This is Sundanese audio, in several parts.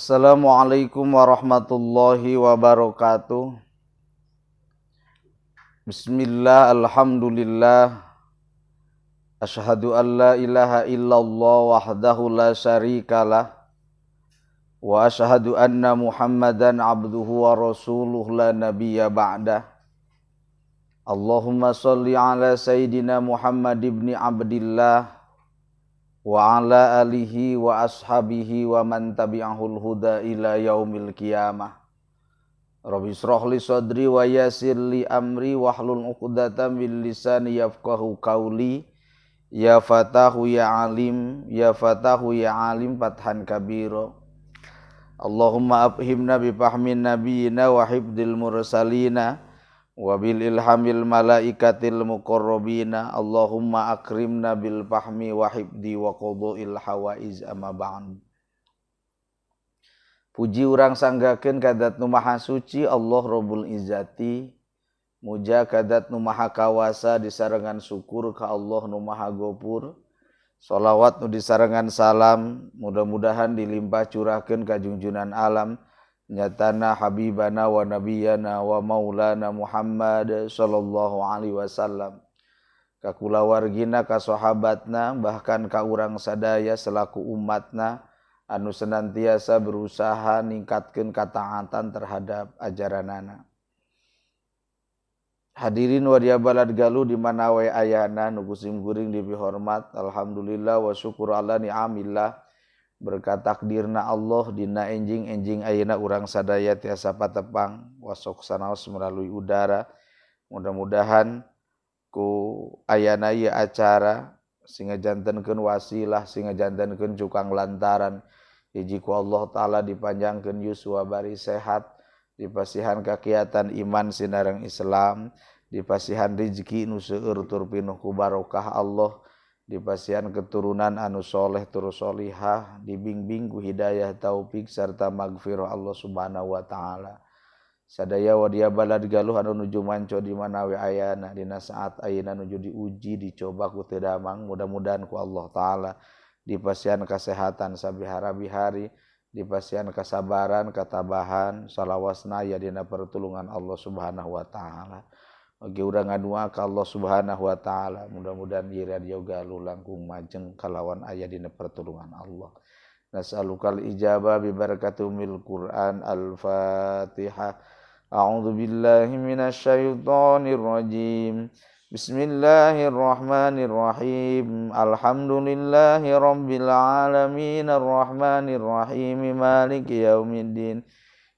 Assalamualaikum warahmatullahi wabarakatuh. Bismillah, alhamdulillah. Asyhadu an la ilaha illallah wahdahu la syarikalah wa asyhadu anna Muhammadan abduhu wa rasuluhu la nabiyya ba'dah. Allahumma shalli ala sayyidina Muhammad ibni Abdillah wa ala alihi wa ashabihi wa man tabi'ahul huda ila yaumil qiyamah. Rabbi israh li sadri wa yassir li amri wahlul 'uqdatam min lisani yafqahu qawli. Ya fatahu ya alim, ya fatahu ya alim fathan kabira. Allahumma afhimna bi fahmin nabiyina wa hifdil mursalina wa bil ilhamil malaikatil muqarrabina. Allahumma akrimna bil fahmi wa hifdi wa qada'il hawaiz, amma ba'd. Puji urang sanggakeun ka Zat nu Maha Suci Allah Rabbul Izzati, muja ka Zat nu Maha Kawasa disarengan syukur ka Allah nu Maha Gopur. Sholawat nu disarengan salam mudah-mudahan dilimpah curahkeun ka junjunan alam nyatana habibana wa nabiyana wa maulana Muhammad sallallahu alaihi wasallam, ka kulawargina, ka sahabatna, bahkan ka urang sadaya selaku umatna anu senantiasa berusaha ningkatkeun kataatan terhadap ajaranana. Hadirin waria balad Galuh di mana wae ayana nu kusim kuring dipihormat. Alhamdulillah wa syukur ala ni'amillah, berkat takdirna Allah dina enjing-enjing ayeuna urang sadaya tiasa patepang wasok sanaos melalui udara. Mudah-mudahan ku ayana ieu acara sing ngajantenkeun wasilah, sing ngajantenkeun cukang lantaran hiji ku Allah Ta'ala dipanjangkeun yuswa bari sehat, dipasihan kakiatan iman sinareng Islam, dipasihan rizki nu seueur tur pinuh ku barokah Allah, dipasihan keturunan anu soleh tur solihah, dibimbing ku hidayah taufik serta magfirah Allah Subhanahu wa Ta'ala. Sadaya wadia balad Galuh anu nuju manco di mana we ayana dina saat ayeuna nuju diuji dicoba ku teu damang, mudah-mudahan ku Allah Ta'ala dipasihan kesehatan sabihara-bihari, dipasihan kesabaran, ketabahan, salawasna ya dina pertulungan Allah Subhanahu wa Ta'ala. Oge urang ngadua ka Allah Subhanahu wa Ta'ala, mudah-mudahan ieu Radio Galuh langkung majeng kalawan aya dina pertulungan Allah. Nas'alukal ijabah bi barakatumil Qur'an. Al-Fatihah. A'udzu billahi minasyaitonir rajim. Bismillahirrahmanirrahim. Alhamdulillahi rabbil alamin arrahmanir rahim maliki yaumiddin.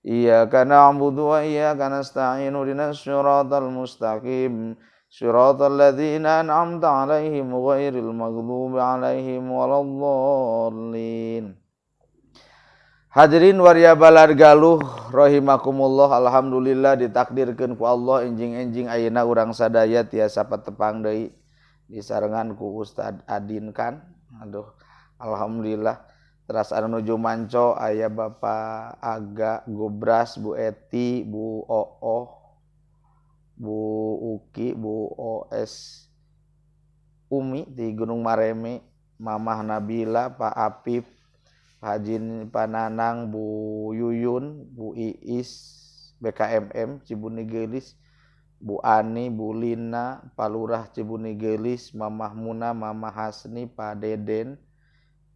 Iyyaka na'budu wa iyyaka nasta'in ihdinas siratal mustaqim siratal ladzina an'amta 'alaihim ghairil maghdubi 'alaihim waladdallin. Hadirin waria balad Galuh rahimakumullah, alhamdulillah ditakdirkeun ku Allah enjing-enjing ayeuna urang sadaya tiasa patepang deui disarengan ku Ustad Adin kan. Aduh, alhamdulillah. Teras anu nuju manco aya Bapak Aga Gobras, Bu Eti, Bu Oo, Bu Uki, Bu OS Umi di Gunung Mareme, Mamah Nabila, Pak Apip, Pak Haji Pananang, Bu Yuyun, Bu Iis, BKMM Cibuni Geulis, Bu Ani, Bu Lina, Pak Lurah Cibuni Geulis, Mamah Muna, Mamah Hasni, Pak Deden,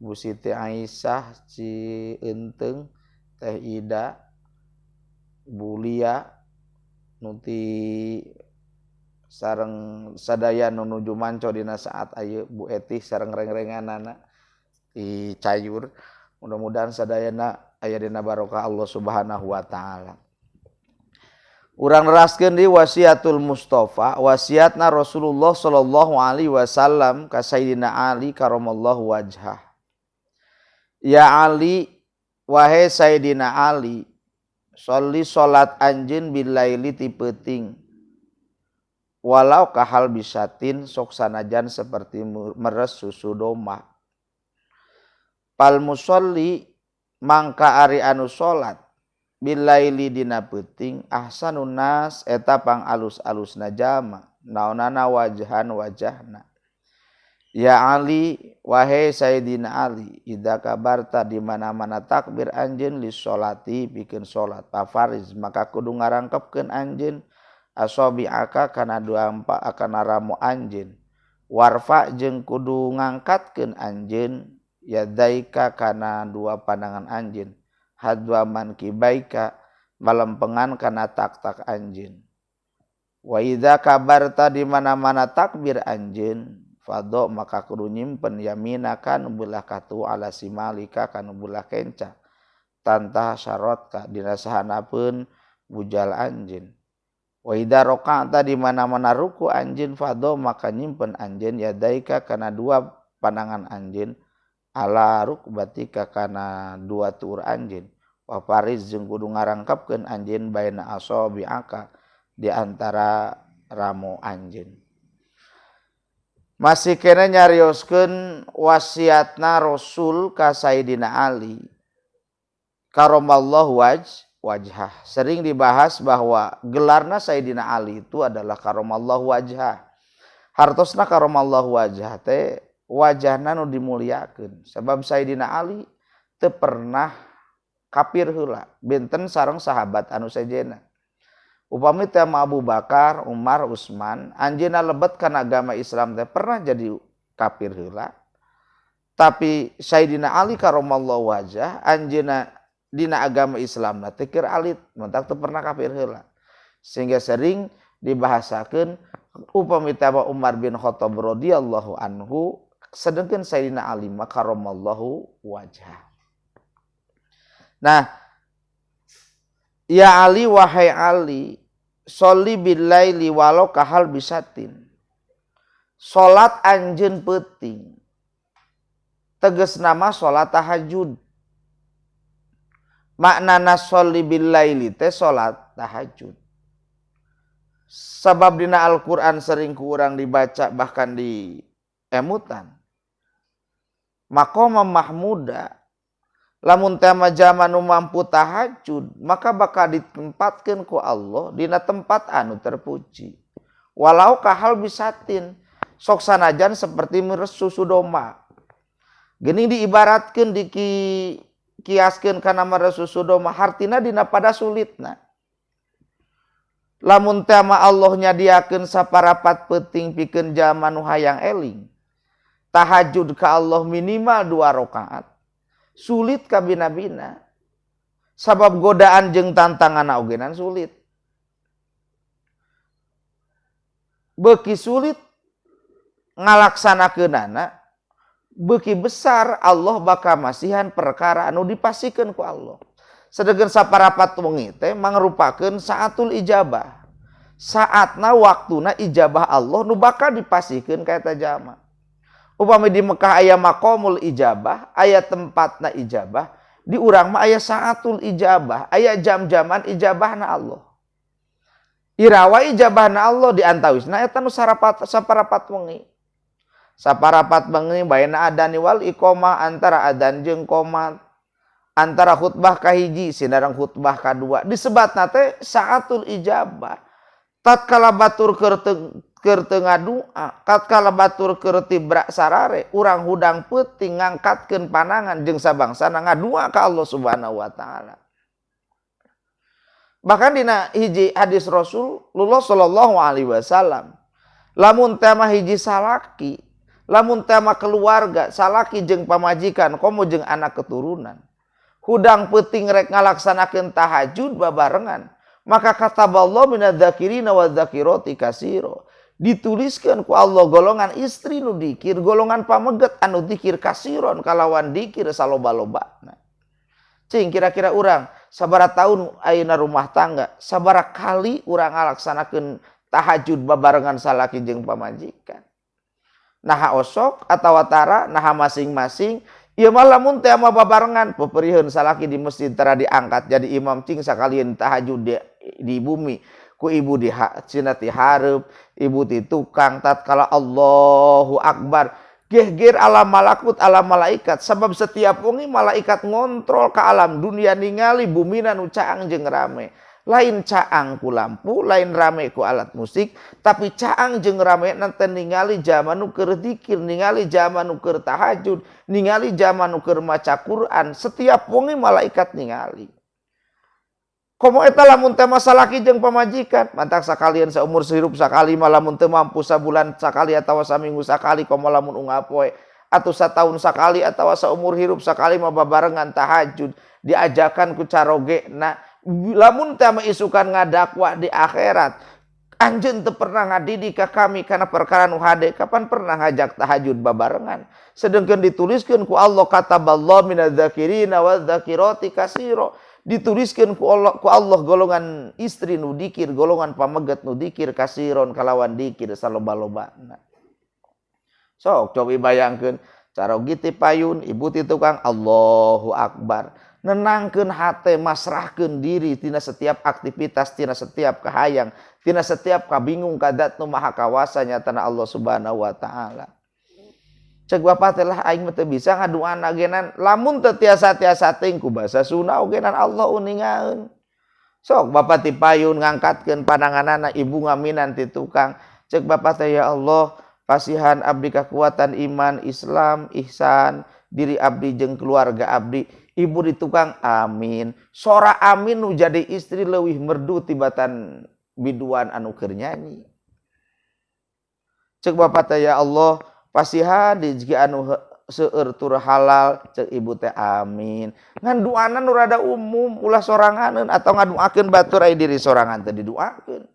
Bu Siti Aisyah, Ci Enteng, Teh Ida, Bu Lia, nuti sareng sadaya nu nuju manco dina saat ayeuna, Bu Etih sareng reng-renganana di Cayur. Mudah-mudahan sadayana aya dina barokah Allah Subhanahu wa Ta'ala. Urang neraskeun di wasiatul Mustafa, wasiatna Rasulullah sallallahu alaihi wasallam ka Sayyidina Ali karamallahu wajhah. Ya Ali, wahai Sayyidina Ali, sholli salat anjeun bilaili ti peuting. Walau kahal bisatin sok sanajan seperti meres susu domba. Pal musolli mangka ari anu salat bilaili dina peuting ahsanun nas eta pang alus-alusna jalma naonana wajhan wajahna. Ya Ali, wahai Sayyidina Ali, idza kabarta di mana-mana takbir anjeun li sholati pikeun salat, fafariz maka kudu ngarangkepkeun anjeun asabi'aka kana dua empat kana ramo anjeun. Warfa jeung kudu ngangkatkeun anjeun yadaika kana dua pandangan anjeun. Hadwa mankibaika malempengan kana tak-tak anjeun. Wa idza kabarta di mana-mana takbir anjeun fadho maka kudu nyimpen yaminaka nu belah katu ala simalika kanu belah kenca tantah syaratka dina sahanapeun bujal anjeun. Wa idza raqa'ta di mana-mana ruku anjeun fadho maka nyimpen anjeun yadaika kana dua pandangan anjeun ala rukbatika kana dua tuur anjeun. Wa fariz jeung kudu ngarangkepkeun anjeun baina asabi'aka di antara ramo anjeun. Masih kena nyarioskeun wasiatna Rasul ka Sayyidina Ali karamallahu wajhah. Sering dibahas bahwa gelarna Sayyidina Ali itu adalah karamallahu wajhah. Hartosna karamallahu wajhah teh wajahna nu dimuliakeun. Sebab Sayyidina Ali teu pernah kafir heula, benten sareng sahabat anu sejenna. Upami teh Abu Bakar, Umar, Utsman, anjeunna lebet kana agama Islam teh pernah jadi kafir heula. Tapi Sayyidina Ali karamallahu wajah, anjeunna dina agama Islam teh keur alit, mentak teu pernah kafir heula. Sehingga sering dibahasakeun upami teh Umar bin Khattab radhiyallahu anhu, sedengkeun Sayyidina Ali mah karamallahu wajah. Nah, ya Ali wahai Ali, sholli billaili walau kahal bisatin. Salat anjeun peuting. Tegas nama salat tahajud. Maknana sholli billaili teh salat tahajud. Sabab dina Al-Qur'an sering ku urang dibaca bahkan di emutan. Maqama mahmuda. Lamun teh mah jalma nu mampu tahajud, maka bakal ditempatkeun ku Allah dina tempat anu terpuji. Walau kahal bisatin, sok sanajan seperti meres susu domba. Geuning diibaratkeun dikiaskeun kana meres susu domba, hartina dina pada sulitna. Lamun teh mah Allah nyadiakeun saparapat peuting pikeun jalma nu hayang eling. Tahajud ka Allah minimal 2 rakaat. Sulit kabina-bina. Sabab godaan jeung tantangan ogenan sulit. Beuki sulit ngalaksanakeunana, beuki besar Allah bakal masihan perkara anu dipasikeun ku Allah. Sedengkeun saparapat wengi teh mangrupakeun saatul ijabah. Saatna waktuna ijabah Allah nu bakal dipasikeun ka eta jalma. Upami di Mekah aya maqamul ijabah, aya tempatna ijabah, di urang mah aya saatul ijabah, aya jam-jaman ijabahna Allah. Irawa ijabahna Allah di antawisna eta nu saparapat wengi. Saparapat wengi baina adani wal iqamah, antara adzan jeung qomat, antara khutbah kahiji sinareng khutbah kadua, disebatna teh saatul ijabah. Tatkala batur keur teu ngadua, tatkala batur keur tibra sarare, urang hudang peuting ngangkatkeun panangan jeung sabangsana ngadua ka Allah Subhanahu wa taala. Bahkan dina hiji hadis Rasulullah sallallahu alaihi wasallam, lamun teh mah hiji salaki, lamun teh mah keluarga, salaki jeung pamajikan, komo jeung anak keturunan, hudang peuting rek ngalaksanakeun tahajud babarengan, maka kataballahu minadz-dzakirina wadz-dzakirati katsira. Dituliskan ku Allah golongan istri nu dikir, golongan pameget anu dikir kasiron kalawan dikir saloba-lobana. Cing kira-kira urang sabara tahun ayeuna rumah tangga, sabara kali urang ngalaksanakeun tahajud babarengan salaki jeung pamajikan. Naha osok atawa tara, naha masing-masing. Ieu mah lamun teh mah babarengan peperiheun salaki di masjid tara diangkat jadi imam cing sakalian tahajud di bumi. Ku ibu di cina ti hareup, ibu ti tukang tatkala Allahu Akbar. Gehger alam malakut, alam malaikat. Sebab setiap wengi malaikat ngontrol ke alam dunia ningali bumina nu caang jeung rame. Lain caang ku lampu, lain rame ku alat musik, tapi caang jeung rame nanti ningali jalma nu keur dzikir, ningali jalma nu keur tahajud, ningali jalma nu keur maca Quran, setiap wengi malaikat ningali. Komo eta lamun teh salaki jeung pamajikan, mantak sakalian saumur hirup sakali mah lamun teu mampu sabulan sakali atawa saminggu sakali, komo lamun unggal poe atau satahun sakali atawa saumur hirup sakali mah babarengan tahajud diajakan ku caroge. Nah, lamun teh isukan ngadakwa di akhirat, anjeun teu pernah ngadidik ka kami karena perkara nu hade, kapan pernah ngajak tahajud babarengan? Sedangkan dituliskeun ku Allah, kataballahu minadz-dzakirina wadz-dzakirati katsira, dituliskeun ku Allah golongan istri nu dikir, golongan pameget nu dikir, kasiron kalawan dikir saloba-lobana. Sok cobi bayangkeun, carogi ti payun, ibu ti tukang, Allahu akbar, nenangkeun hate, masrahkeun diri tina setiap aktivitas, tina setiap kahayang, tina setiap kabingung ka dat nu maha kawasa, nyatana Allah Subhanahu wa taala. Cek bapak teh lah, aing mah teu bisa ngaduana genan, lamun teu tiasa-tiasa teuing ku basa Sunda ogenan Allah uningaeun. Sok bapak ti payun ngangkatkeun pandanganana, ibu ngaminan ti tukang, cek bapak teh, ya Allah, pasihan abdi kekuatan iman, Islam, ihsan, diri abdi jeung keluarga abdi. Ibu di tukang amin, sora amin nu jadi istri leuwih merdu tibatan biduan anu keur nyanyi. Cek bapak teh, ya Allah, pasihan rezeki anu seueur tur halal. Cek ibu teh amin. Ngan duana nu rada umum, ulah soranganeun atau ngaduakeun batur aya diri sorangan teh diduakeun.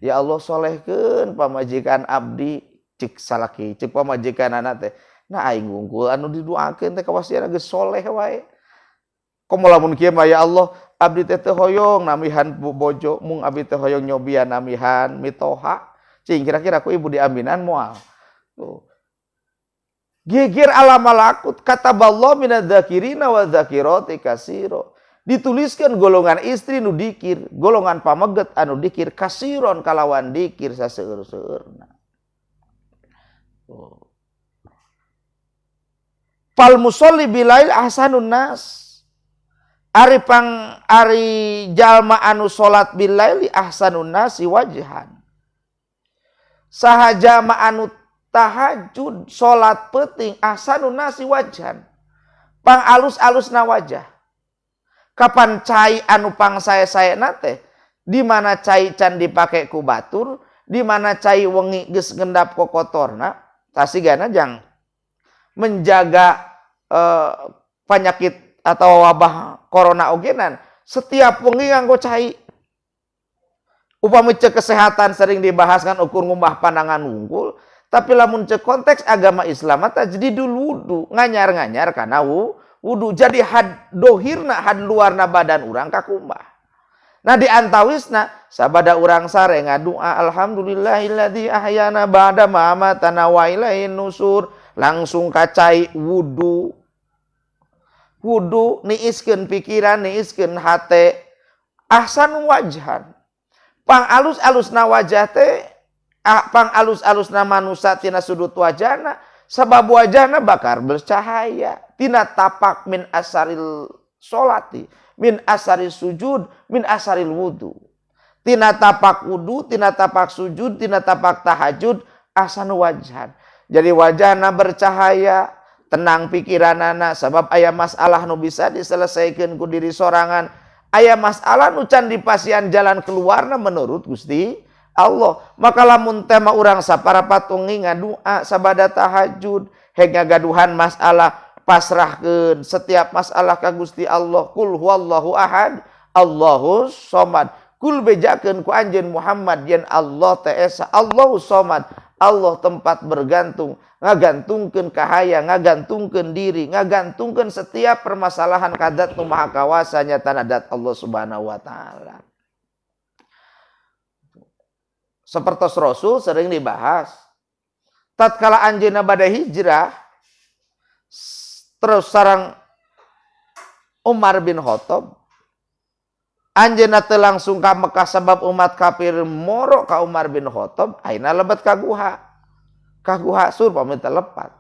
Ya Allah, solehkeun pamajikan abdi, cek salaki, cek pamajikanana teh. Nah, aing wungkul anu diduakeun teh kawasiana geus soleh wae. Komo lamun kieu mah, ya Allah, abdi teh teu hoyong namihan bojo, mung abdi teh hoyong nyobian namihan mitoha. Cing kira-kira ku ibu diaminan moal? Tuh. Geger alam malakut, kataballahu minadz-dzakirina wadz-dzakirati katsiro. Dituliskan golongan istri nu dikir, golongan pameget anu dikir, kasiron kalawan dikir saseueur-seueurna. Oh. Fal musolli bilail ahsanun nas. Ari pang ari jalma anu salat bilaili ahsanun nasi wajhan. Saha jalma anu tahajud salat peuting, ahsanun nasi wajhan. Pang alus-alusna wajah. Kapan cai anu pang sae-saena teh? Di mana cai can dipake ku batur, di mana cai wengi geus ngendap kokotorna, tasigana jang menjaga penyakit atau wabah corona ogenan. Setiap wengi nganggo cai. Upami cek kesehatan sering dibahas kan ukur ngumbah pandangan wungkul, tapi lamun cek konteks agama Islam mah jadi dulu wudu, nganyar-nganyar karena wudu jadi had dohirna, had luarna badan urang kakumbah. Nah, di antawisna sabada urang sare ngadua alhamdulillahilladzi ahyana ba'da ma amatana wa ilaihin nusur, langsung kacai wudu. Wudu niiskeun pikiran, niiskeun hate, ahsan wajhan. Pang alus-alusna wajah teh, pang alus-alusna manusia tina sudut wajahna, sabab wajahna bakar bercahaya tina tapak min asaril solati, min asaril sujud, min asaril wudu, tina tapak wudu, tina tapak sujud, tina tapak tahajud. Ahsan wajhan, jadi wajahna bercahaya, tenang pikiranana, sabab aya masalah nu bisa diselesaikan ku diri sorangan, aya masalah nu can dipasihan jalan keluarna menurut Gusti Allah. Maka lamun tema urang saparapat wengi ngadua sabada tahajud, heg ngagaduhan masalah, pasrahkeun setiap masalah ka Gusti Allah. Kul huwallahu ahad, Allahus somad. Kul, bejakeun ku anjeun Muhammad yen Allah teh esa, Allahu somad, Allah tempat bergantung. Ngagantungkeun kahayang, ngagantungkeun diri, ngagantungkeun setiap permasalahan ka dat nu maha kawasa, nyatana dat Allah Subhanahu wa taala. Seperti Rasul sering dibahas. Tatkala anjeunna bade hijrah terus sarang Umar bin Khattab, anjeunna teu langsung ka Mekah sabab umat kafir moro ka Umar bin Khattab, ayeuna lebet ka guha. Ka guha sur pamit lepat.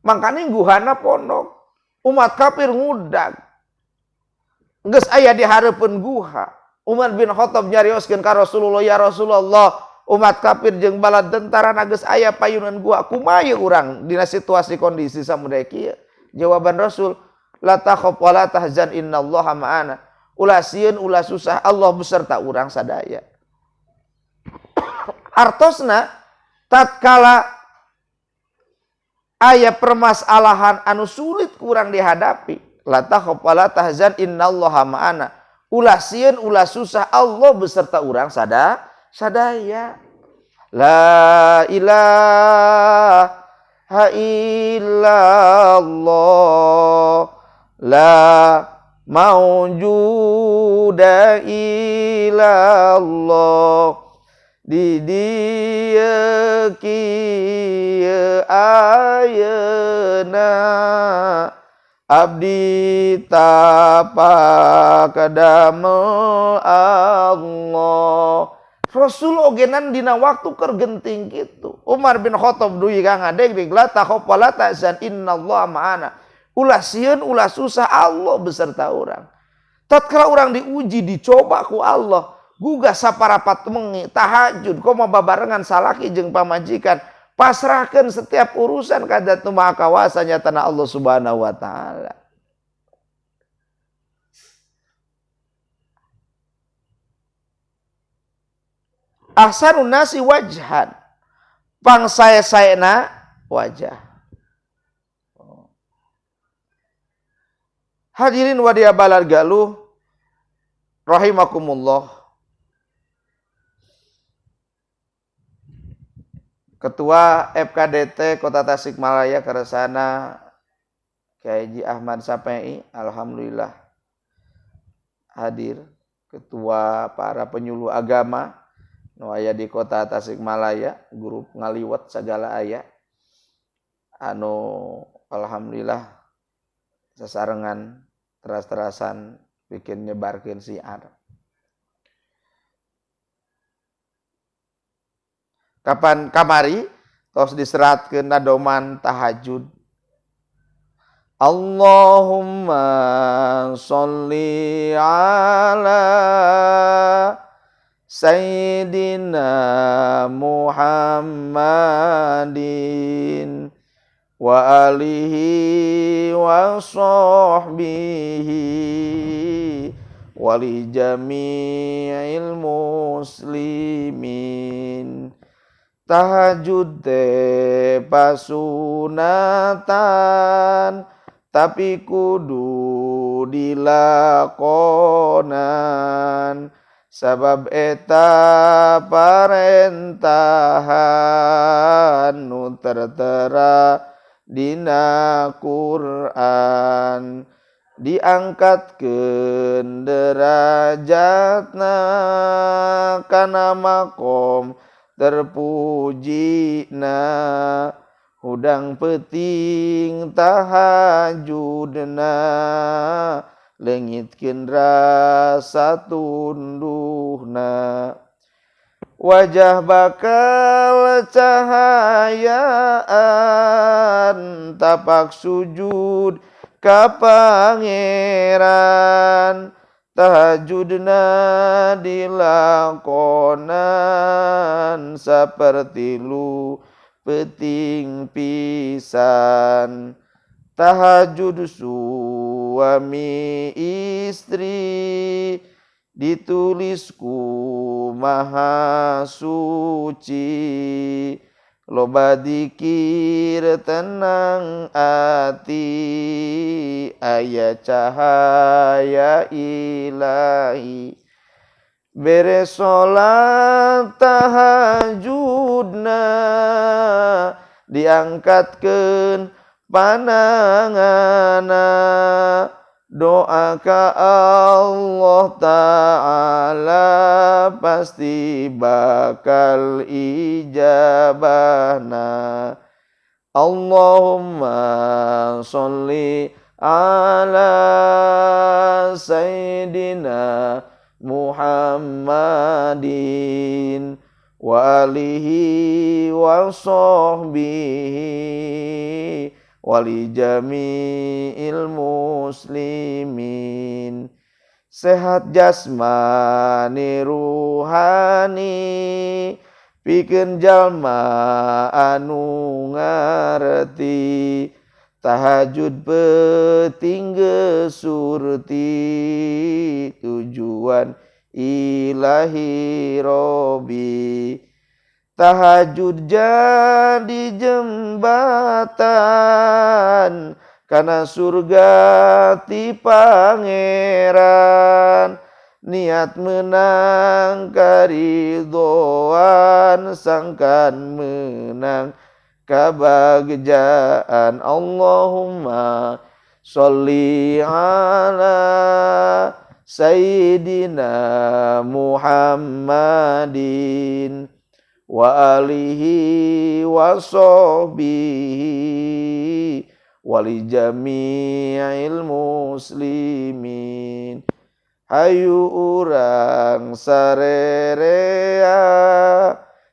Mangkane guhana pondok. Umat kafir ngudag. Geus aya di hareupeun guha. Umar bin Khattab nyarioskeun ka Rasulullah, ya Rasulullah, umat kafir jeung bala tentara geus aya payunan gua, kumaha ieu urang dina situasi kondisi samudaya kieu? Jawaban Rasul, la takhaf wa la tahzan innallaha ma'ana. Ulah sieun, ulah susah, Allah beserta urang sadaya. Artosna tatkala aya permasalahan anu sulit kurang dihadapi, la takhaf wa la tahzan innallaha ma'ana. Ulah sieun, ulah susah, Allah beserta urang sadaya. La ilaha illallah, la maujuda illallah, di dieu kieu ayeuna abdi tapak damel Allah. Rasul ogenan dina waktu keur genting kitu. Umar bin Khattab dugi ka ngadeg la takhaf wa la tahzan innallaha ma'ana. Ulah sieun, ulah susah, Allah beserta urang. Tatkala urang diuji, dicoba ku Allah, gugah saparapat wengi tahajud komo babarengan salaki jeung pamajikan, pasrahkeun setiap urusan ka Zat Nu Maha Kawasa nyatana Allah Subhanahu wa taala. Ahsanun nasi wajhan, pangsae-saena wajah. Hadirin wadia balar galuh rahimakumullah. Ketua FKDT Kota Tasikmalaya Keresana Kiai Haji Ahmad Sapei, alhamdulillah hadir. Ketua para penyuluh agama nu aya di Kota Tasikmalaya, grup ngaliwet segala aya, anu alhamdulillah sasarengan teras-terasan bikin nyebarkeun siar. Kapan kamari tos diseratkeun nadoman tahajud. Allahumma sholli ala Sayyidina Muhammadin wa alihi wa sahbihi wa li jami'il muslimin. Tahajud teh pasunatan tapi kudu dilakonan, sabab eta parentahan nu tertera dina Quran, diangkatkeun derajatna kana makom terpujina, hudang peuting tahajudna leungitkeun rasa tunduhna, wajah bakal cahayaan tapak sujud ka pangeran, tahajudna dilakonan saperti lu peuting pisan. Tahajud suami istri ditulis ku maha suci, loba dikir tenang ati, aya cahaya ilahi. Bere salat tahajudna diangkatkeun pananganna, doa ka Allah Ta'ala pasti bakal ijabahna. Allahumma sholli ala Sayyidina Muhammadin wa alihi wa sahbihi wa li jami'il muslimin. Sehat jasmani ruhani pikeun jalma anu ngarti. Tahajud peuting geus surti tujuan ilahi robi. Tahajud jadi jembatan kana surga ti pangeran. Niat menang karidhoan sangkan menang kabagjaan. Allahumma sholli ala Sayyidina Muhammadin wa alihi wa sahbihi wa li jami'il muslimin. Hayu urang sarerea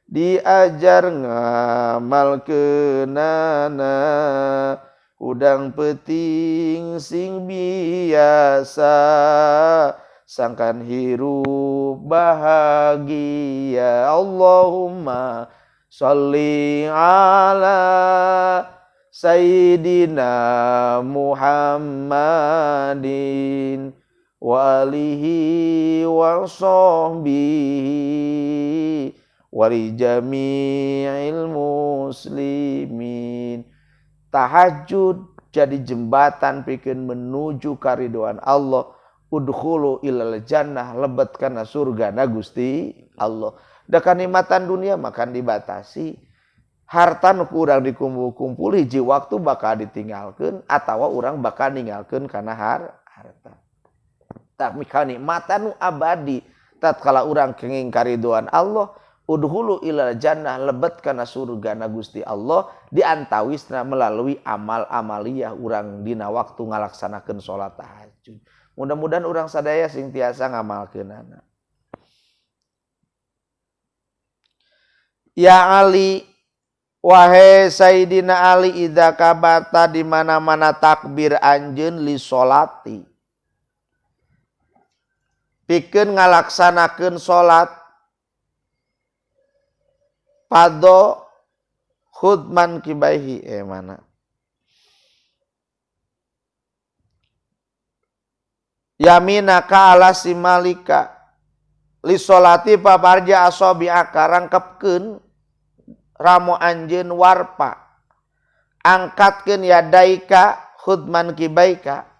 diajar ngamal kenana, udang peting sing biasa sangkan hirup bahagia. Allahumma sholli ala Sayyidina Muhammadin wa alihi wa sahbihi wa li jami'il muslimin. Tahajud jadi jembatan pikeun menuju karidoan Allah. Udkhulu ilal jannah, lebet kana surga na Gusti Allah. Da kanikmatan dunia makan dibatasi. Harta nu ku urang dikumpul-kumpul hiji waktu bakal ditinggalkeun atawa urang bakal ninggalkeun kana harta. Tapi kanikmatan nu abadi tatkala urang kenging karidoan Allah, udkhulu ilal jannah, lebet kana surga na Gusti Allah diantawisna melalui amal amaliyah urang dina waktu ngalaksanakeun salat tahajud. Mudah-mudahan urang sadaya sing tiasa ngamalkeunana. Ya Ali, wahai Sayyidina Ali, idza kabata di mana-mana takbir anjeun li sholati, pikeun ngalaksanakeun salat, pado khudman kibaihi. Mana yaminaka ala simalika li sholati paparja asobiaka, rangkepkeun ramo anjeun warpa, angkatkeun yadaika khudman kibaika.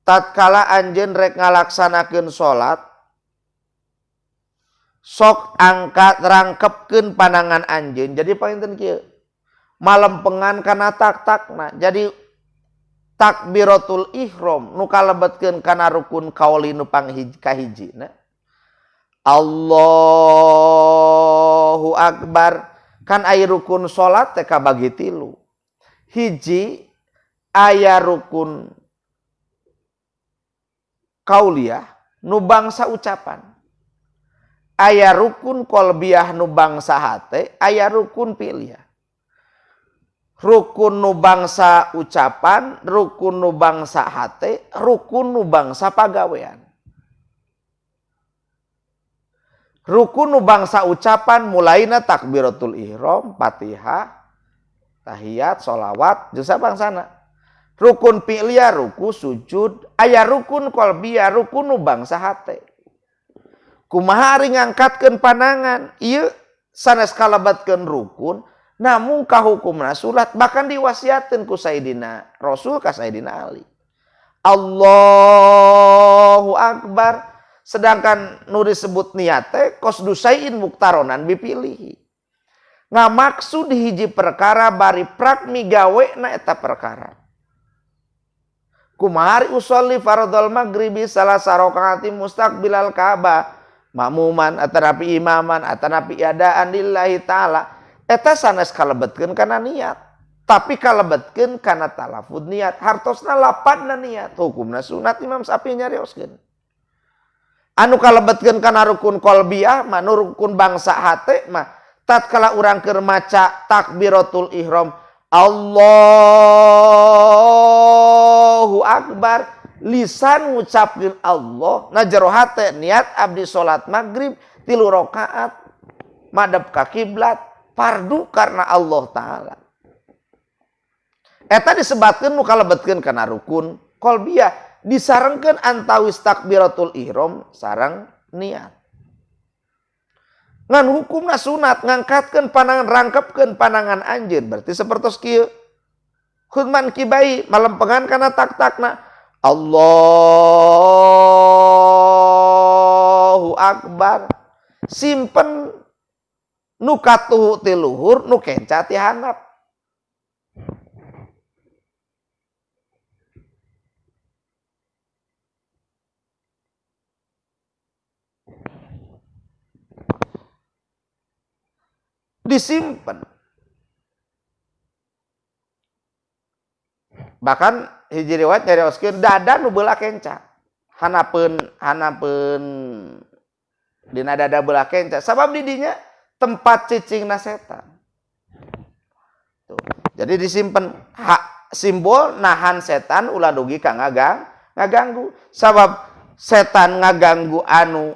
Tatkala anjeun rek ngalaksanakeun salat, sok angkat rangkepkeun panangan anjeun. Jadi panginten kieu malempengan kana tak-takna. Jadi takbiratul ihram nu kalebetkeun kana rukun kauli nu panghiji kahijina Allahu akbar. Kan aya rukun salat teh kabagi tilu. Hiji aya rukun kauliyah nu bangsa ucapan, aya rukun qalbiyah nu bangsa hate, aya rukun fi'liyah. Rukun nu bangsa ucapan, rukun nu bangsa hate, rukun nu bangsa pagawean. Rukun nu bangsa ucapan mulaina takbiratul ihram, Fatihah, tahiyat, sholawat, jeung sabangsana. Rukun fi'liyah ruku, sujud, aya rukun qalbiyah, rukun nu bangsa hate. Kumaha ari ngangkatkeun panangan? Ieu sanes kalebatkeun rukun, namun kahukumna sunat, bahkan diwasiatkeun ku Sayyidina Rasul ka Sayyidina Ali. Allahu akbar. Sedangkan nu disebut niat teh qasdu syai'in muktaronan bipilihi. Ngamaksud hiji perkara bari prak migawena eta perkara. Kumaha ari usolli faradhal maghribi salasa rakaati mustaqbilal Ka'bah makmuman atanapi imaman atanapi adaan lillahi ta'ala. Eta sanes kalebetkeun kana niat, tapi kalebetkeun kana talafud niat, hartosna lapadna niat, hukumna sunat. Imam Syafi'i nyarioskeun. Anu kalebetkeun kana rukun qalbiyah mah, nu rukun bangsa hate mah, tatkala urang keur maca takbiratul ihram Allahu akbar, Lisan ngucapkeun Allah, na jero hate niat abdi salat maghrib 3 rakaat madep ka kiblat fardu karena Allah taala. Eta disebatkeun nu kalebetkeun kana rukun qalbiyah disarengkeun antawis takbiratul ihram sareng niat. Ngan hukumna sunat ngangkatkeun panangan rangkepkeun panangan anjeun berarti sapertos kieu. Khudman kibai malempengan kana tak-takna Allahu akbar. Simpen nu katuhu ti luhur nu kenca ti handap. Disimpen. Bahkan hiji riwayat nyarioskeun dada nu belah kenca. Hanapeun dina dada belah kenca sabab di dinya tempat cicingna setan. Tuh. Jadi disimpen hak simbol nahan setan ulah dugi ka ngaganggu. Sabab setan ngaganggu anu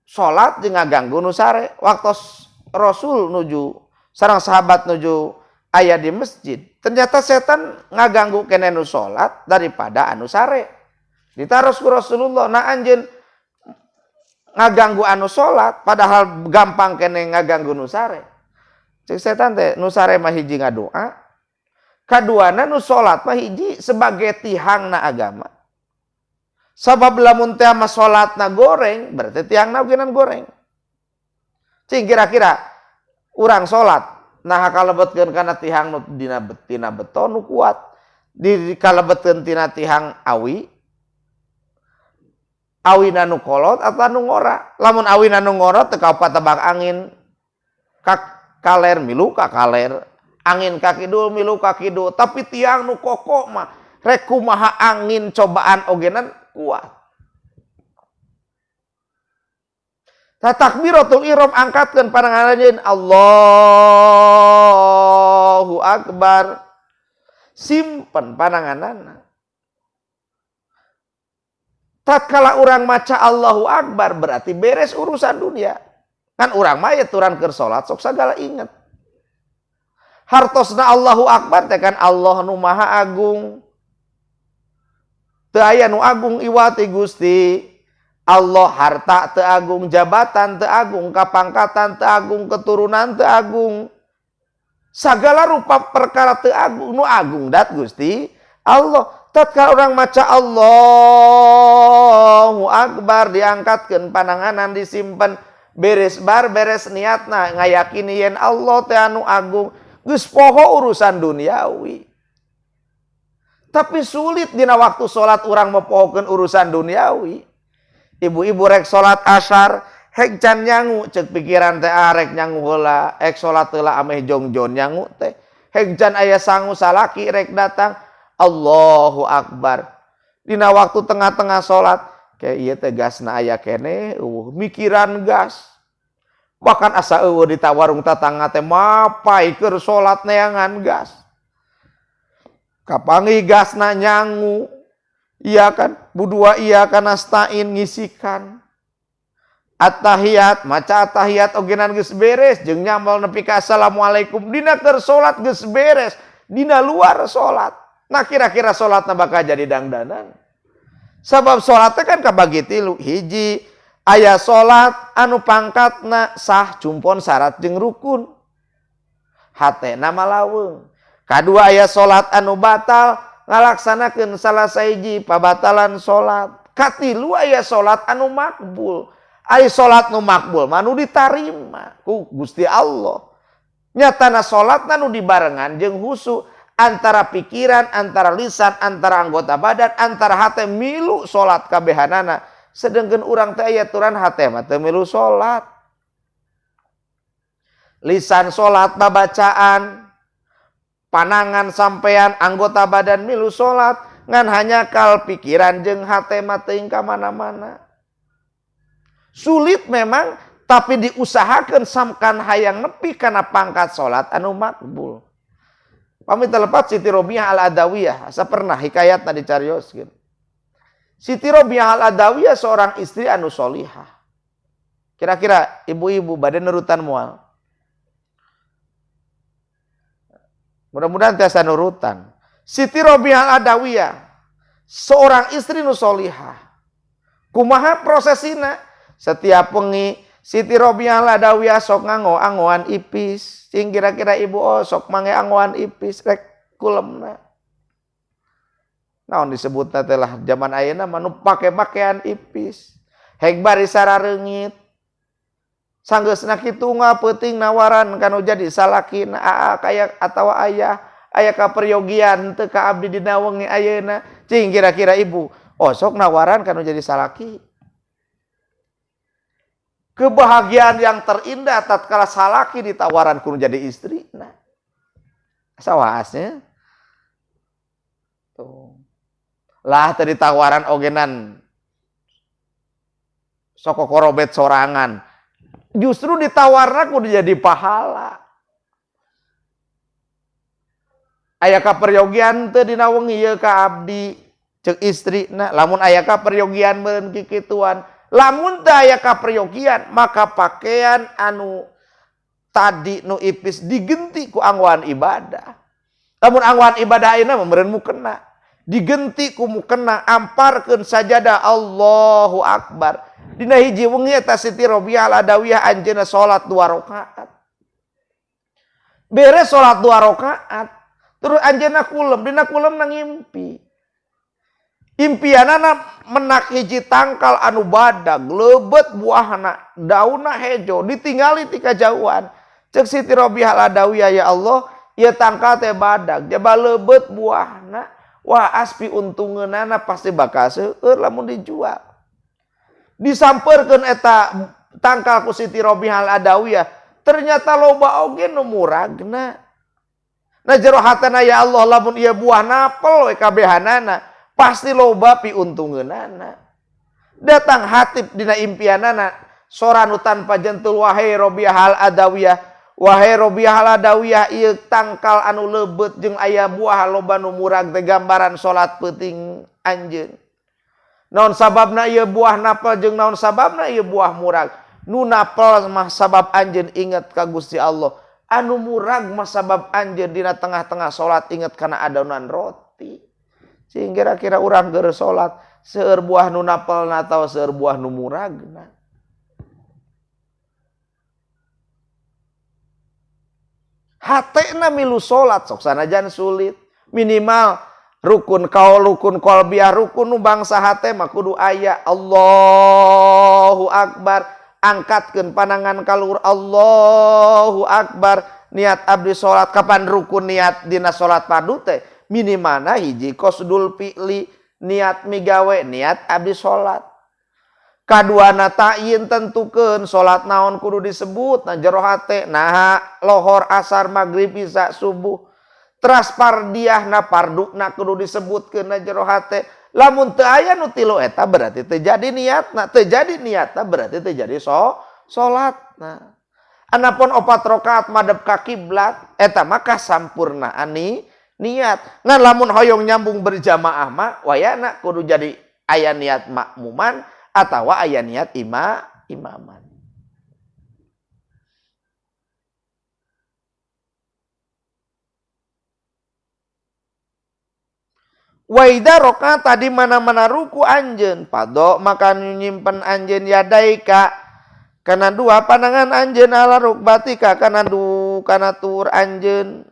salat jeung ngaganggu nu sare. Waktu Rasul nuju sareng sahabat nuju aya di masjid, ternyata setan ngaganggu kene nu salat daripada anu sare. Ditaros ku Rasulullah, nah anjeun ngaganggu anu salat padahal gampang kene ngaganggu nu sare. Cek setan teh nu sare mah hiji ngadoa, kaduana nu salat mah hiji sebagai tihangna agama. Sabab lamun teh mah salatna goreng, berarti tiangna ogenan goreng. Cing kira-kira urang salat nah kalebetkeun kana tihang nu dina tina beton nu kuat, di kalebetkeun tina tihang awi, awina nu kolot atau nu ngora. Lamun awina nu ngora teu kaopat tebak angin ka kaler milu ka kaler, angin ka kidul milu ka kidul, tapi tiang nu kokoh mah rek kumaha angin cobaan ogenan kuat. Takbiratul ihram angkatkeun panangan anjeun Allahu akbar. Simpen pananganana. Tatkala urang maca Allahu akbar berarti beres urusan dunia. Kan urang mah aturan keur salat sok sagala inget. Hartosna Allahu akbar teh kan Allah nu maha agung. Teu aya nu agung iwati Gusti. Allah harta teu agung, jabatan teu agung, kapangkatan teu agung, keturunan teu agung. Sagala rupa perkara teu agung, nu agung dat Gusti Allah. Tatkala urang maca Allahu akbar diangkatkeun pananganan disimpen beres bar beres niatna ngayakini yen Allah teh anu agung, geus poho urusan duniawi. Tapi sulit dina waktu salat urang mepohokeun urusan duniawi. Ibu-ibu rek salat asar, hek can nyangu, cek pikiran teh rek nyangu heula, ek salat heula ameh jongjon nyangu teh. Hek can aya sangu salaki rek datang, Allahu akbar. Dina waktu tengah-tengah salat, kayak ieu teh gasna aya keneh, eueuh mikiran gas. Bahkan asa eueuh di warung tatangga teh mapai keur salat neangan gas. Kapanggih gasna nyangu. Iya kan, budua iya kan nastain ngisikan. Attahiyat, maca attahiyat ogenan geus beres jeung nyamal nepi ka assalamualaikum dina keur salat geus beres, dina luar salat. Nah kira-kira salatna bakal jadi dangdanan. Sabab salatnya kan kabagi tilu, hiji aya salat anu pangkatna sah cumpon syarat jeung rukun. Hatena malaweung. Kadua aya salat anu batal ngalaksanakeun salah sahiji pabatalan salat. Katilu aya salat anu makbul. Ari salat nu makbul mah nu ditarima ku Gusti Allah. Nyatana salatna nu dibarengan jeung husu antara pikiran, antara lisan, antara anggota badan, antara hate milu salat kabehanana. Sedengkeun urang teh aya aturan hate mah teu milu salat. Lisan salat babacaan, panangan sampean anggota badan milu salat, ngan hanya kal pikiran jeung hate mah teuing ka mana-mana. Sulit memang, tapi diusahakan samkan hayang nepi kana pangkat salat anu makbul. Pamit telepat Siti Robiah Al-Adawiyah, asa pernah hikayatna dicarioskeun. Siti Robiah Al-Adawiyah seorang istri anu solihah. Kira-kira ibu-ibu bade nurutan moal? Mudah-mudahan tiasa nurutan. Siti Robiah Al-Adawiyah seorang istri nu solihah. Kumaha prosesina? Setiap wengi Siti Robiah Al-Adawiyah sok nganggo angoan ipis. Cing kira-kira ibu oh sok mangge angoan ipis rek kulemna. Naon disebutna teh lah zaman ayeuna mah nu pake pakaian ipis. Hek bari sarareungit. Sanggeusna kitu peuting nawaran kanu jadi salakina aa kaya atawa ayah aya kaperyogian teu ka abdi dina wengi ayeuna. Cing kira-kira ibu oh sok nawaran kanu jadi salaki. Kebahagiaan yang terindah tatkala salaki ditawaran kudu jadi istri. Nah, sawaasnya. Tuh. Lah tadi tawaran ogenan sok korobet sorangan. Justru ditawarna kudu jadi pahala. Aya kaperyogian teu dina wengi ieu ka abdi ceuk istrina. Lamun aya kaperyogian meureun kikituan. Lamun teu aya kaperyogian maka pakaian anu tadi nu ipis digenti ku anggoan ibadah. Lamun anggoan ibadah ayeuna mah meureun mukena. Digenti ku mukena amparkeun sajadah Allahu Akbar. Dina hiji wengi eta Siti Robiah Al-Adawiyah anjeunna salat 2 rakaat. Beres salat 2 rakaat, terus anjeunna kulem, dina kulem ngimpi. Impianana menak hiji tangkal anu badag, leubet buahna, daunna hejo, ditinggali ti kajauhan. Ceuk Siti Robiah Al-Adawiyah, ya Allah, ieu tangkal teh badag, jaba leubet buahna. Wah, aspi untungeunana pasti bakal seueur lamun dijual. Disampeurkeun eta tangkal ku Siti Robiah Al-Adawiyah, ternyata loba oge nu muragna. Nah jero hatena ya Allah lamun ieu buah napel we kabehanana, pasti loba piuntungeunana. Datang hatib dina impianana, sora nu tanpa jentul, wahai Robiah Al-Adawiyah, wahai Robiah Al-Adawiyah, ieu tangkal anu leubet jeung aya buah loba nu murag teh gambaran salat peuting anjeun. Naon sababna ieu buah napel jeung naon sababna ieu buah murag? Nu napel mah sabab anjeun inget ka Gusti Allah. Anu murag mah sabab anjeun dina tengah-tengah salat inget kana adonan roti. Sing kira-kira urang keur salat seueur buah nu napelna atawa seueur buah nu muragna. Hatena milu salat sok sanajan sulit, minimal rukun kaul, rukun qalbiyah, rukun nu bangsa hate mah kudu aya Allahu Akbar, angkatkeun panangan kaluhur Allahu Akbar, niat abdi salat. Kapan rukun niat dina salat fardu teh minimalna hiji qasdul fi'li, niat migawe, niat abdi salat. Kaduana ta'yin, tentukeun salat naon kudu disebut na jero hate, naha lohor, asar, magrib, isya, subuh. Teras pardiahna, parduna kudu disebutkeun na jero hate. Lamun teu aya nu tilu eta berarti teu jadi niatna, teu jadi niatna berarti teu jadi salatna. Anapun 4 rakaat madep ka kiblat eta mah kasampurnaan niat. Ngan lamun hoyong nyambung berjamaah mah wayana kudu jadi aya niat makmuman atawa aya niat imaman. Waida roka tadi mana-mana ruku anjeun pado maka nyimpen anjeun yadaika kana dua panangan anjeun ala rukbatika kana du kana tur anjeun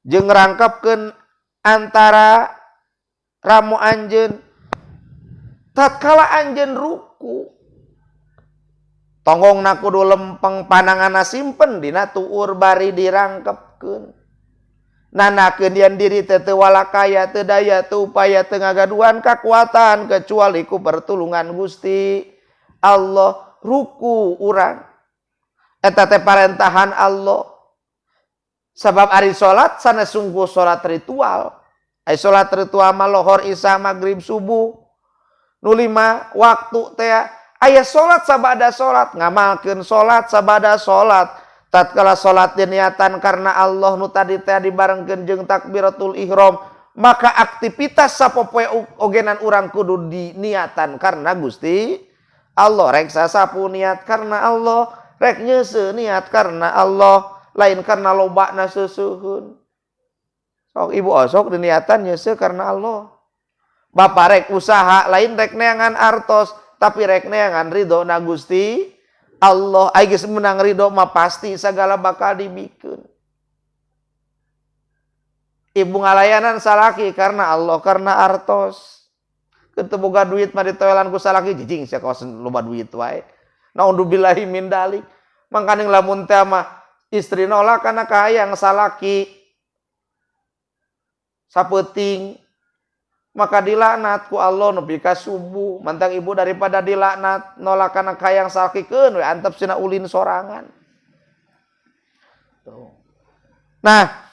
jeung rangkapkeun antara ramu anjeun tatkala anjeun ruku tonggongna kudu lempeng pananganna simpen dina tuur bari dirangkepkeun. Nanakeun yen diri teh teu walakaya teu daya teu upaya teu ngagaduhan kakuatan kecuali ku pertulungan Gusti Allah. Ruku urang eta teh parentahan Allah. Sabab ari salat sanes sungguh salat ritual. Ari salat ritual mah lohor, isya, magrib, subuh nu 5 waktu teh. Aya salat sabada salat, ngamalkeun salat sabada salat. Tatkala salat diniatan karena Allah nu tadi teh dibarengkeun jeung takbiratul ihram, Maka aktivitas sapopoe ogenan urang kudu diniatan karena Gusti Allah. Rek sasapu niat karena Allah, rek nyeuseuh niat karena Allah, lain karena lobana seuseun. Sok ibu osok diniatan nyeuseuh karena Allah. Bapak rek usaha lain rek neangan artos, tapi rek neangan ridho na Gusti Allah. Ai geus menang ridho mah pasti segala bakal dibikeun. Ibu ngalayanan salaki karena Allah, karena artos. Teu boga duit mah ditoelan ku salaki, jijing sia kawas loba duit wae. Naudzubillahi min dalik. Mangkaning lamun teh mah istri nolak karena kahayang salaki sapeuting, maka dilaknat ku Allah nepi ka subuh. Mantang ibu daripada dilaknat nolak kana kahayang salaki, keun we antep sina ulin sorangan. Tuh. Nah,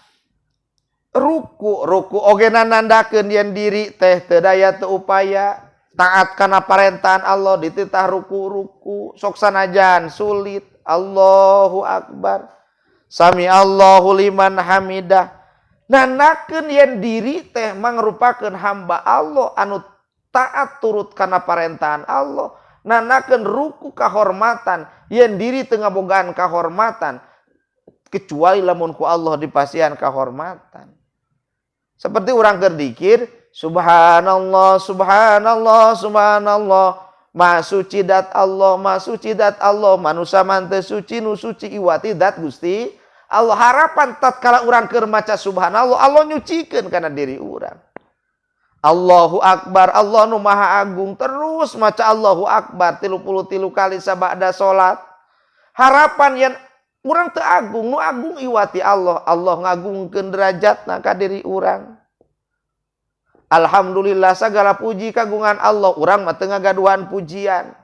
ruku ruku oge nandakeun yen diri teh teu daya teu upaya taat kana parentahan Allah, dititah ruku ruku sok sanajan sulit. Allahu akbar, sami Allahu liman hamidah, nandakeun yen diri teh mangrupakeun hamba Allah anu taat turut kana parentahan Allah. Nandakeun ruku kahormatan yen diri teu ngabogaan kahormatan kecuali lamun ku Allah dipasihan kahormatan. Seperti orang keur dikir, subhanallah, subhanallah, subhanallah, maha suci dat Allah, maha suci dat Allah, manusia mah teu suci, nu suci iwati dat Gusti Allah. Harapan tatkala urang keur maca subhanallah, Allah nyucikeun kana diri urang. Allahu akbar, Allah nu maha agung, terus maca Allahu akbar 33 kali sabada salat. Harapan yen urang teu agung, nu agung iwati Allah. Allah ngagungkeun derajatna ka diri urang. Alhamdulillah, segala puji kagungan Allah. Urang mah teu ngagaduhan pujian.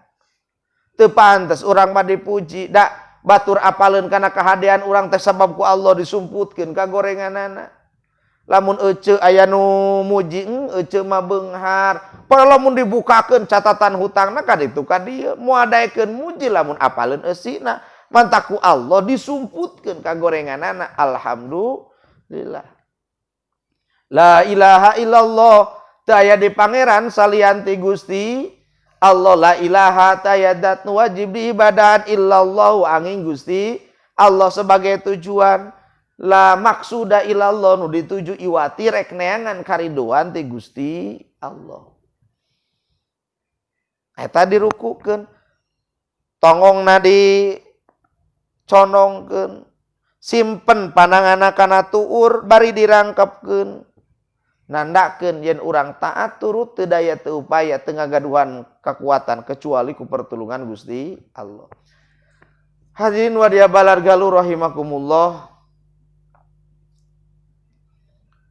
Teu pantes urang mah dipuji. Da batur apaleun kana kahadean urang teh sabab ku Allah disumputkeun ka gorenganana. Lamun ece aya nu muji, ece mah beunghar. Padahal lamun dibukakeun catatan hutangna ka ditu ka dieu, moal daekeun muji lamun apaleun eusina. Mantaku Allah disumputkeun ka gorenganana. Alhamdulillah. La ilaha illallah, teu aya di pangeran salian ti Gusti Allah. La ilaha, teu aya dat nu wajib diibadahan, illallah, angin Gusti Allah sebagai tujuan. La maksuda illallah, nu dituju iwati rek neangan karidoan ti Gusti Allah. Eta dirukukeun, tonggongna di condongkeun, simpen pandanganna kana tuur bari dirangkepkeun, nandakeun yen urang taat turut, teu daya teu upaya, teu ngagaduhan kekuatan kecuali ku pertulungan Gusti Allah. Hadirin wadia balar galuh rahimakumullah.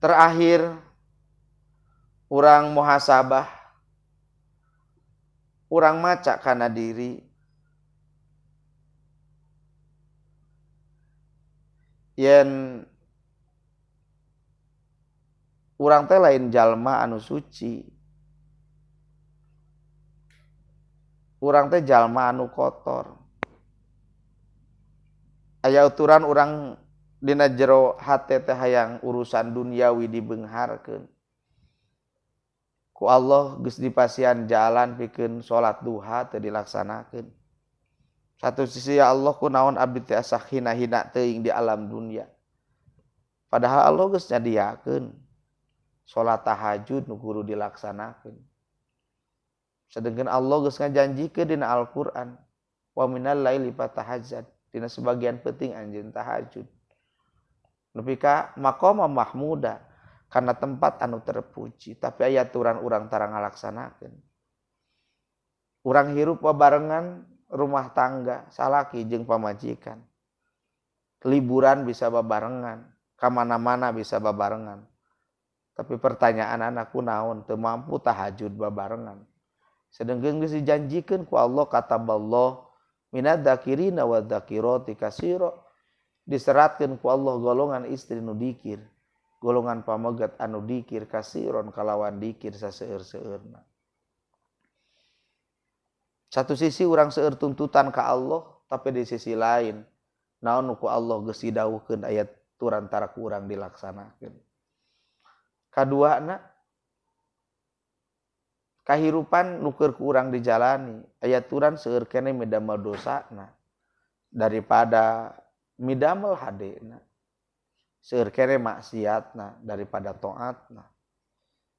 Terakhir, urang muhasabah, urang maca kana diri yen urang teh lain jalma anu suci, urang teh jalma anu kotor. Aya uturan urang dina jero hate teh hayang urusan duniawi dibeungharkeun. Ku Allah geus dipasihan jalan pikeun salat duha teu dilaksanakeun. Satu sisi, ya Allah, kunaon abdi teh asa hina-hina teuing di alam dunia. Padahal Allah geus nyadiakeun salat tahajud nu kudu dilaksanakeun. Sedangkan Allah geus ngajanjikeun dina Al-Qur'an, wa minal laili fatahajjad, dina sebagian penting anjeun tahajud. Nepi ka maqama mahmuda, karena tempat anu terpuji, tapi aya aturan urang tara ngalaksanakeun. Urang hirup babarengan rumah tangga, salaki jeung pamajikan. Liburan bisa babarengan, ka mana-mana bisa babarengan. Tapi pertanyaan anak, kunaon teu mampu tahajud babarengan? Sedangkan geus dijanjikeun ku Allah, kataballah minadz dzakirina wadzakirati katsira. Diseratkeun ku Allah golongan istri nu dikir, golongan pamegat anu dikir, kasiron kalawan dikir saseueur-seueurna. Satu sisi urang seueur tuntutan ka Allah, tapi di sisi lain naon nu ku Allah geus didawuhkeun aya turantara ku urang dilaksanakeun. Kaduana kahirupan nu keur ku urang dijalani aya aturan seueur keneh midamel dosana daripada midamel hadena. Seueur keneh maksiatna daripada taatna.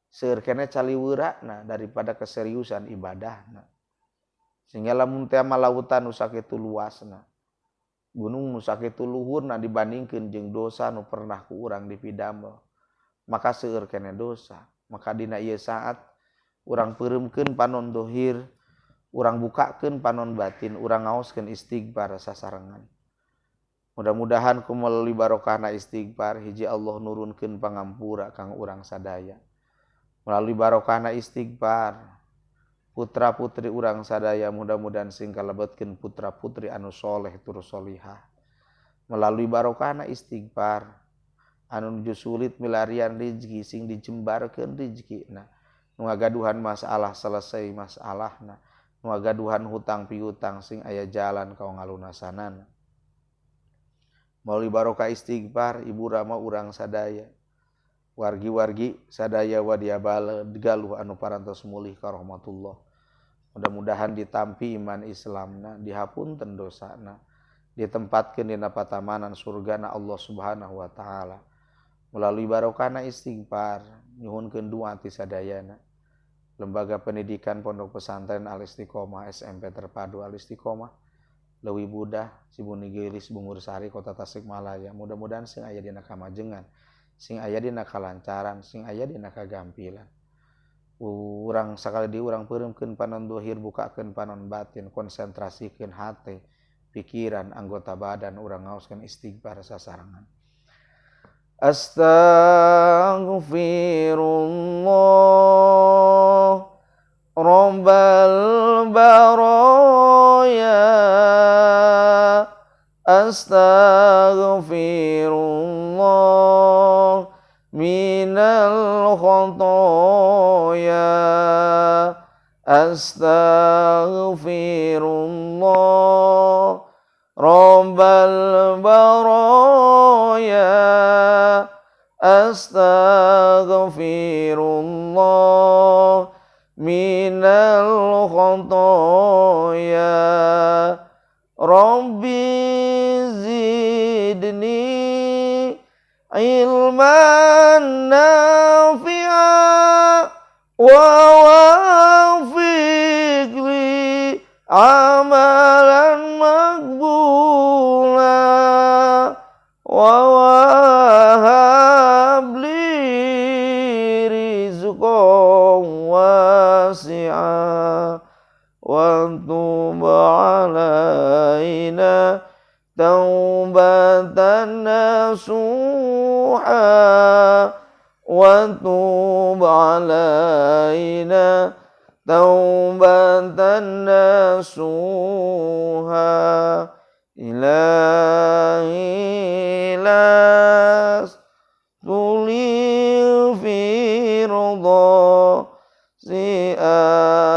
Seueur keneh caliweurana daripada keseriusan ibadahna. Sehingga lamun teh mah lautan nu sakitu luasna, gunung nu sakitu luhurna dibandingkeun jeung dosa nu pernah ku urang dipidamel, maka seueur keneh dosa. Maka dina ieu saat urang peureumkeun panon dohir, urang bukakeun panon batin, urang ngaoskeun istighfar sasarengan. Mudah-mudahan ku melalui barokahna istighfar hiji Allah nurunkeun pangampura kang urang sadaya. Melalui barokahna istighfar putra-putri urang sadaya mudah-mudahan sing kalebetkeun putra-putri anu soleh tur solihah. Melalui barokahna istighfar anu nuju sulit milarian rizki sing dijembarkeun rizkina. Nu ngagaduhan masalah selesai masalahna, nu ngagaduhan hutang piutang sing aya jalan ka ngalunasanana. Melalui barokah istighfar ibu rama urang sadaya, wargi-wargi sadaya wadia bala galuh anu parantos mulih ka rahmatullah. Mudah-mudahan ditampi iman Islamna, dihapunten dosana, ditempatkeun dina patamanan surgana Allah Subhanahu wa taala. Melalui barokahna istighfar nyuhunkeun doa ti sadayana. Lembaga Pendidikan Pondok Pesantren Al Istiqomah SMP Terpadu Al Istiqomah Leuwi Budah Cibuni Geulis Bungur Sari Kota Tasikmalaya. Mudah-mudahan sing aya dina kamajengan, sing aya dina kalancaran, sing aya dina kagampilan. Urang sakali deui urang peureumkeun panon dohir, bukakeun panon batin, konsentrasikeun hate, pikiran, anggota badan, urang ngaoskeun istighfar sasarengan. Astaghfirullah Rabbal baraya, astaghfirullah minal khotoya, astaghfirullah Rabbal baraya, astaghfirullah minal khotoya, Rabbi zidni ilman nafi'a wa wafiq li amalan maqbula wa wahab li rizqan wasi'a wa tub alaina taubatan nasuha wa tub alaina taubatan nasuha. Ilahi lastu lil firdausi ahla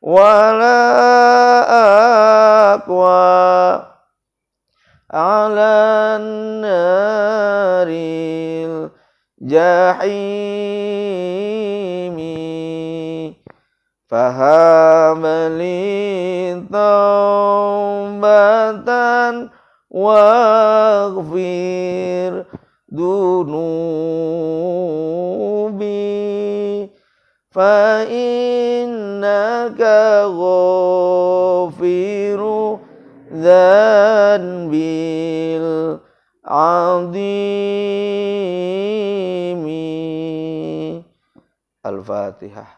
wala aqwa ala naril jahimi fahab li taubatan waghfir dunubi fa innaka ghafiru dzanbil azimi. Al-Fatihah.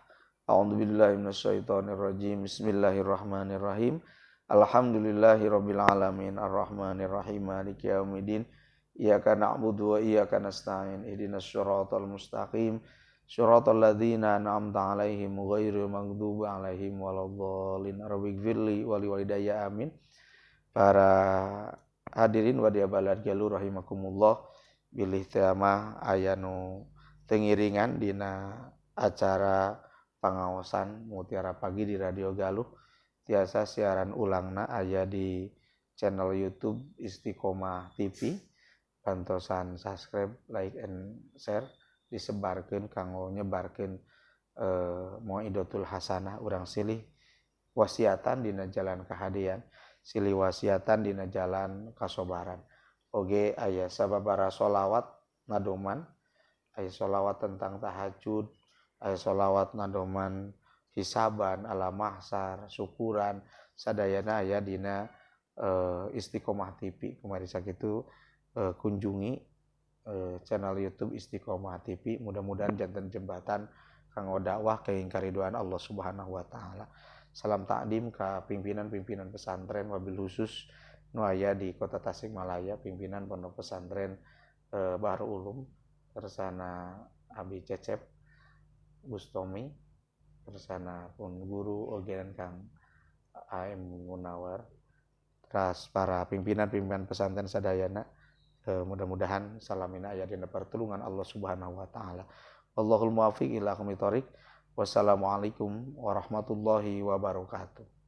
A'udzu billahi minasyaitonir rajim. Bismillahirrahmanirrahim. Alhamdulillahi rabbil alamin arrahmanir rahim maliki yaumiddin. Iyyaka na'budu wa iyyaka nasta'in. Ihdinas siratal mustaqim. Siratal ladzina an'amta 'alaihim ghairil maghdubi 'alaihim waladdallin. Rabbighfirli wa liwalidayya amin. Para hadirin wadia balad galuh rahimakumullah, bilih teh mah aya nu tengiringan dina acara pangaosan Mutiara Pagi di Radio Galuh. Tiasa siaran ulangna aya di channel YouTube Istiqomah TV. Bantosan subscribe, like and share, disebarkeun kanggo nyebarkeun mauidatul hasanah. Urang silih wasiatan dina jalan kahadean, silih wasiatan dina jalan kasobaran. Oge aya sababaraha sholawat nadoman, aya sholawat tentang tahajud, aya sholawat nadoman hisaban ala mahsar, syukuran, sadayana aya dina Istiqomah TV. Kumari sakitu, kunjungi channel YouTube Istiqomah TV, mudah-mudahan janten jembatan kanggo dakwah kenging karidoan Allah Subhanahu wa taala. Salam takdim ka pimpinan-pimpinan pesantren, wabil khusus nu aya di Kota Tasikmalaya, pimpinan Pondok Pesantren Bahrul Ulum tersana Abi Cecep Bustomi, tersana pun guru ogean Kang AM Munawar, teras para pimpinan-pimpinan pesantren sadayana. Mudah-mudahan salamina aya dina pertulungan Allah Subhanahu wa taala. Wallahul muwaffiq ila aqwamit thoriq. Wassalamualaikum warahmatullahi wabarakatuh.